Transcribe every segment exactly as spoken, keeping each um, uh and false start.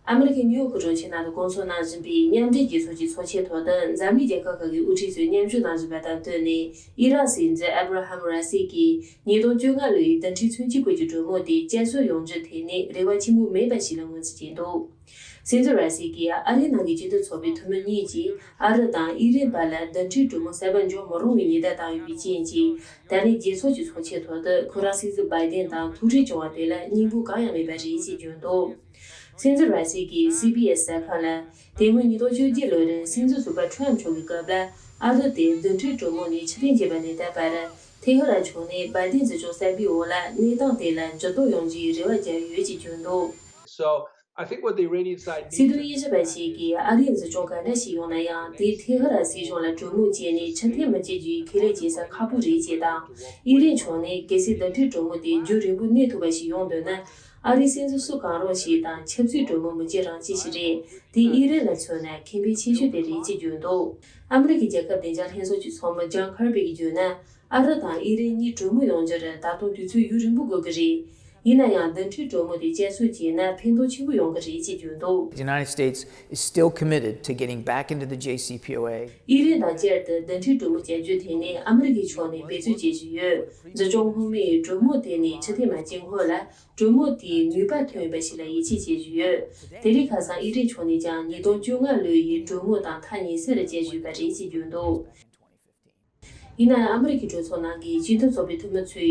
ཨ་མི་རི་ཀའི་ནིའུ་ཡོག་གི་གྲོང་ཁྱེར་ནང་དུ་སྐོང་ཚོགས་གནང་བཞིན་པའི་མཉམ་འབྲེལ་རྒྱལ་ཚོགས་ཀྱི་ཚོགས་ཆེན་ཐོག་ཏུ་འཛམ་གླིང་རྒྱལ་ཁབ་ཁག་གི་དབུ་ཁྲིད་ཚོས་མཉམ་ཞུགས་གནང་བཞིན་པ་དང་བསྟུན་ནས། ཨི་རག་སྲིད་འཛིན་ཨབ་ར་ཧམ་ར་སི་གིས་ཉིས་སྟོང་བཅོ་ལྔ་ལོའི་བདུན་ཕྲག་ཚུན་ཆད་བར་གྱི་གྲོས་མོལ་དེ་བསྐྱར་གསོ་ཡོང་རྒྱུའི་ཐད་ནས་རེ་བ་ཆེན་པོ་མེད་པ་ཞིག་ལ་ངོས་འཛིན་བྱས་འདུག་སྲིད་འཛིན་ར་སི་གིས་ཨ་རིའི་ནང་གི་སྤྱི་མཐུན་ཚོགས་པའི་འཐུས་མི་གཉིས་ཀྱིས་ཨ་རི་དང་ཨི་རན་བར་ལ་བདུན་ཕྲག་གྲོས་མོལ་གསར་པ་འཇོག་མི་རུང་བའི་ཉེན་བརྡ་བཏང་ཡོད་པའི་རྐྱེན་གྱིས། ད་རེས་རྒྱལ་ཚོགས་ཀྱི་ཚོགས་ཆེན་ཐོག་ཏུ་ཁོ་རང་སྲིད་འཛིན་བྷའི་ཏན་དང་ཐུག་འཕྲད་བྱུང་བ་དེ་ལ་སྙིང་པོ་གང་ཡང་མེད་པ་རེད་ཅེས་བརྗོད་འདུག་སྲིད་འཛིན་ར་སི་གིས་སི་བྷི་ཨེས་གསར་ཁང་ལ། དེ་སྔོན་ཉིས་སྟོང་བཅོ་བརྒྱད་ལོར་སྲིད་འཛིན་ཟུར་པ་ཁྲམ་མཆོག་གི་སྐབས་ལ་ཨ་རི་དེ་བདུན་ཕྲག་གྲོས་མོལ་ནས་ཕྱིར་འཐེན་བྱས་པ་ནས་ད་བར་ཐེ་ཧི་རན་ཕྱོགས་ནས་བྷའི་ཏན་འཛིན་སྐྱོང་གསར་པའི་འོག་ལ་གནས་སྟངས་དེ་ལ་འགྱུར་ལྡོག་ཡོང་རྒྱུའི་རེ་བ་བརྒྱབ་ཡོད་ཅེས་བརྗོད་འདུག So I think what the Iranian side needs སྲིད་དོན་དབྱེ་ཞིབ་པ་ཞིག་གིས་ཨ་རིའི་འཛིན་སྐྱོང་ག་འདྲ་ཞིག་ཡོང་ན་ཡང་དེ་ཐེ་ཧི་རན་སྲིད་གཞུང་ལ་གྲོས་མོལ་བྱས་ནས་ཕྱིར་འཐེན་མི་བྱེད་རྒྱུའི་ཁས་ལེན་བྱེད་ས་ཁག་པོ་རེད་ཅེས་དང་། ཨི་རན་ཕྱོགས་ནས་གལ་སྲིད་བདུན་ཕྲག་གྲོས་མོལ་དེ་རྒྱུན་རིང་པོ་གནས་ཐུབ་པ་ཞིག་ཡོང་འདོད་ན། ཨ་རིའི་སྲིད་འཛིན་སུ་གང་རུང་ཞིག་དང་ཆབ་སྲིད་གྲོས་མོལ་མི་བྱེད་རང་བྱེད་ཞིག་རེད། དེ་ཨི་རན་ལ་མཚོན་ན་ཁེ་ཕན་ཆེ་ཤོས་དེ་རེད་ཅེས་བརྗོད་འདུག་ཨ་མི་རི་ཀའི་རྒྱལ་ཁབ་བདེ་འཇགས་ལྷན་ཚོགས་ཀྱི་ཚོགས་མི་ཇོན་ཁར་བྷི་གིས་བརྗོད་ན། ཨ་རི་དང་ཨི་རན་གཉིས་གྲོས་མོལ་ཡོང་རྒྱུར་ད་དུང་དུས་ཚོད་ཡུན་རིང་པོ་འགོར་གྱི་རེད། ཡིན་ན་ཡང་བདུན་ཕྲག་གྲོས་མོལ་དེ་བསྐྱར་གསོ་བྱས་ན་ཕན་ཐོགས་ཆེན་པོ་ཡོང་གི་རེད་ཅེས་བརྗོད་འདུག The United States is still committed to getting back into the J C P O A. ཨི་རན་དང་བསྐྱར་དུ་བདུན་ཕྲག་གྲོས་མོལ་བྱ་རྒྱུའི་ཐད་ནས་ཨ་མི་རི་ཀའི་ཕྱོགས་ནས་འབད་རྩོལ་བྱེད་བཞིན་ཡོད། འཛིན་སྐྱོང་སྔོན་མའི་གྲོས་མོལ་དེ་ནས་ཕྱིར་འཐེན་མ་བྱེད་སྔོན་ལ་གྲོས་མོལ་དེའི་ནུས་པ་ཐོན་ཡོད་པ་ཞིག་ལ་ཡིད་ཆེས་བྱེད་བཞིན་ཡོད། དེ་རིང་ཁ་སང་ཨི་རན་ཕྱོགས་ནས་ཀྱང་ཉིས་སྟོང་བཅོ་ལྔ་ལོའི་གྲོས་མོལ་དང་ཐག་ཉེ་སར་བཅར་བཞིན་ཡོད་པ་རེད་ཅེས་བརྗོད་འདུག་ཡིན་ན་ཡང་ཨ་མི་རི་ཀའི་གྲོས་ཚོགས་ནང་གི་སྤྱི་མཐུན་ཚོགས་པའི་འཐུས་མི་ཚོས་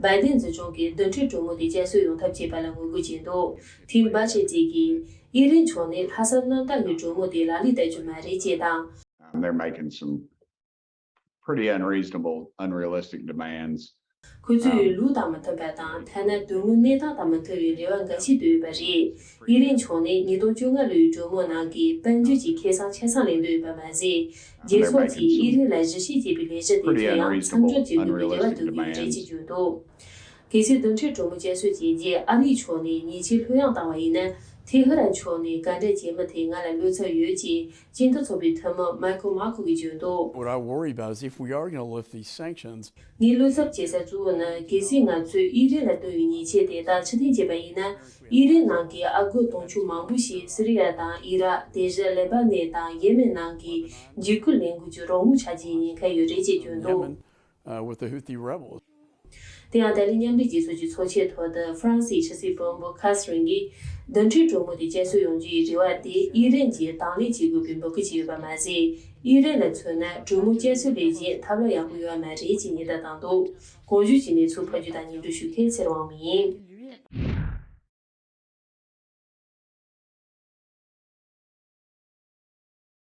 བྷའི་ཏན་འཛིན་སྐྱོང་གིས་བདུན་ཕྲག་གྲོས་མོལ་དེ་བསྐྱར་གསོ་ཡོང་ཐབས་བྱས་པ་ལ་ངོ་རྒོལ་བྱས་འདུག་ཐིམ་བྷ་ཆེ་ཏི་གིས་ཨི་རན་ཕྱོགས་ནས་ལྷག་བསམ་རྣམ་དག་གིས་གྲོས་མོལ་དེ་ལག་ལེན་བསྟར་རྒྱུ་མ་རེད་ཅེས་དང་། Um, they're making some pretty unreasonable, unrealistic demands. ཁོ་ཚོས་ལུགས་དང་མི་མཐུན་པ་དང་ཐ་ན་དོན་དངོས་གནས་སྟངས་དང་མི་མཐུན་པའི་རེ་བ་འགའ་ཞིག་བཏོན་ཡོད་པ་རེད། ཨི་རན་ཕྱོགས་ནས་ཉིས་སྟོང་བཅོ་ལྔ་ལོའི་གྲོས་མོལ་ནང་གི་དཔལ་འབྱོར་གྱི་ཁེ་བཟང་ཆ་ཚང་ལེན་འདོད་ཡོད་པ་མ་ཟད། རྒྱལ་ཚོགས་ཀྱིས་ཨི་རན་ལ་གཞི་བྱེས་བྱེད་པའི་ལས་གཞི་དེ་ཐད་ཡང་མཚམས་འཇོག་བྱེད་དགོས་པའི་རེ་བ་བཏོན་གྱི་ཡོད་རེད་ཅེས་བརྗོད་འདུག་གལ་སྲིད་བདུན་ཕྲག་གྲོས་མོལ་བསྐྱར་གསོ་བྱས་རྗེས་ཨ་རིའི་ཕྱོགས་ནས་ཉེས་ཆད་ལྷོད་ཡངས་བཏང་བ་ཡིན་ན། ཐེ་ཧི་རན་ཕྱོགས་ནས་ག་འདྲ་བྱེད་མིན་ཐད་ང་ལ་བློ་འཚབ་ཡོད་ཅེས་སྤྱི་མཐུན་ཚོགས་པའི་འཐུས་མི་མའི་ཁལ་མར་ཁོ་གིས་བརྗོད་འདུག What I worry about is if we are going to lift these sanctions, ངའི་བློ་འཚབ་བྱེད་ས་གཙོ་བོ་ནི། གལ་སྲིད་ང་ཚོས་ཨི་རན་ལ་བཏོན་པའི་ཉེས་ཆད་དེ་དག་ཕྱིར་འཐེན་བྱས་པ་ཡིན་ན། ཨི་རན་ནང་གི་ཨ་སྒོར་དུང་ཕྱུར་མང་པོ་ཞིག་སི་རི་ཡ་དང་ཨི་རག་དེ་བཞིན་ལེ་པ་ནན་དང་ཡེ་མེན་ནང་གི་འཇིགས་སྐུལ་ལས་འགུལ་གྱི་རོགས་དངུལ་ཆགས་རྒྱུའི་ཉེན་ཁ་ཡོད་རེད་ཅེས་བརྗོད་འདུག Yemen, uh, with the Houthi rebels. དེ་ཡང་ཏཱ་ལའི་མཉམ་འབྲེལ་རྒྱལ་ཚོགས་ཀྱི་ཚོགས་ཆེན་ཐོག་ཏུ་ཧྥ་རན་སིའི་ཕྱི་སྲིད་བློན་པོ་ཁ་སི་རིན་གྱིས། བདུན་ཕྲག་གྲོས་མོལ་དེ་བསྐྱར་གསོ་ཡོང་རྒྱུའི་རེ་བ་དེ་ཨི་རན་གྱིས་དང་ལེན་བྱེད་དགོས་པའི་འབོད་སྐུལ་བྱས་ཡོད་པ་མ་ཟད། ཨི་རན་ལ་མཚོན་ན་གྲོས་མོལ་བསྐྱར་གསོ་ལས་གཞན་ཐབས་ལམ་ཡག་པོ་ཡོད་པ་མ་རེད་ཅེས་ཉེན་བརྡ་བཏང་འདུག་གོང་ཞུས་ཀྱི་གནས་ཚུལ་ཕབ་སྒྱུར་དང་སྙན་སྒྲོན་ཞུ་མཁན་ཚེ་རིང་དབང་མོ་ཡིན།